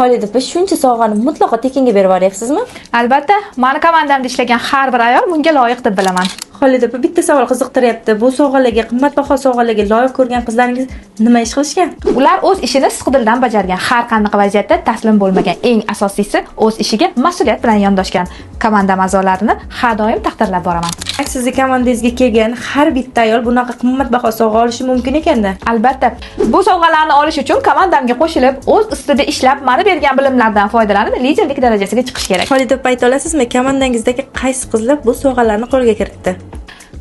Xolida opa, shuncha sovg'ani mutlaqo tekinga berib yuboryapsizmi? Albatta, mani komandamda ishlagan har bir ayol bunga loyiq deb bilaman. Xolida opa, bitta savol qiziqtiryapti. Bu sovg'alarga, qimmatbaho sovg'alarga loyiq ko'rgan qizlaringiz nima ish qilishgan? Ular o'z ishini sidqidildan bajargan, har qanaqa vaziyatda taslim bo'lmagan. Eng asosiysi, o'z ishiga mas'uliyat bilan yondoshgan. Komandam a'zolarini har doim taqdirlab boraman. Sizni komandangizga kelgan har bitta ayol bunaqa qimmatbaho sovg'a olishi mumkin ekanda. Albatta, bu sovg'alarni olish uchun komandamga qo'shilib, o'z ustida ishlab, mani bergan bilimlardan foydalanib, liderlik darajasiga chiqish kerak. Xolida opa, ayta olasizmi, komandangizdagi qaysi qizlar bu sovg'alarni qo'lga kiritdi?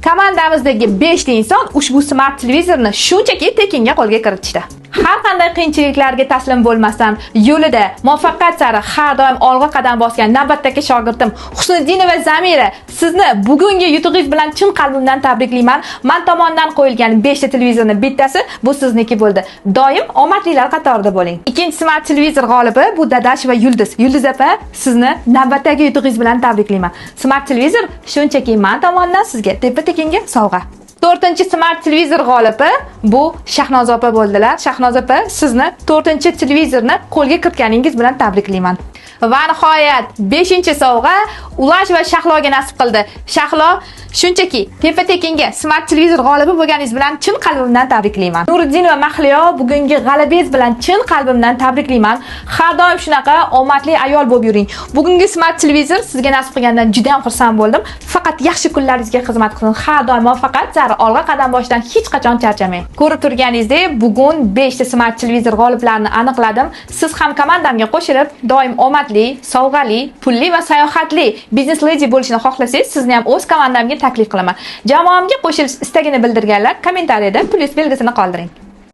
Komandamizdagi 5 ta inson ushbu smart televizorni shunchaki tekinga qo'lga kiritishdi. Har qanday qiyinchiliklarga taslim bo'lmasdan, yo'lida muvaffaqiyat sari har doim olg'a qadam bosgan navbatdagi shogirdim Husniddinova Zamira, sizni bugungi yutug'ingiz bilan chin qalbimdan tabriklayman. Man tomonidan qo'yilgan 5 ta televizorni bittasi bu sizniki bo'ldi. Doim omadlilar qatorida bo'ling. Ikkinchi smart televizor g'olibi bu Dadash va Yulduz. Yulduz opa, sizni navbatdagi yutug'ingiz bilan tabriklayman. Smart televizor shunchaki man tomonidan sizga tepa-tekinga sovg'a. To'rtinchi smart televizor g'olibi bu Shahnoza opa bo'ldilar. Shahnoza opa, sizni to'rtinchi televizorni qo'lga kiritganingiz bilan tabriklayman. Va nihoyat 5 sovg'a Ulash va Shahloga nasib qildi. Shahlo, shunchaki tepa-tekinga smart televizor g'olibi bo'lganingiz bilan chin qalbimdan tabriklayman. Nuriddin va Mahliyo, bugungi g'alabangiz bilan chin qalbimdan tabriklayman. Har doim shunaqa omadli ayol bo'lib yuring. Bugungi smart televizor sizga nasib qilganidan juda ham xursand bo'ldim. Faqat yaxshi kunlaringizga xizmat qilsin. Har doim muvaffaqiyat sari olg'a qadam bosishdan hech qachon charchamang. Ko'rib turganingizdek, bugun 5 ta smart televizor g'oliblarini aniqladim. Siz ham komandamga qo'shilib, doim omadli, sovg'ali, pulli va sayohatli biznes ledi bo'lishni xohlasangiz, sizni ham o'z komandamga taklif qilaman. Jamoamga qo'shilish istagini bildirganlar kommentariyada plyus belgisini qoldiring.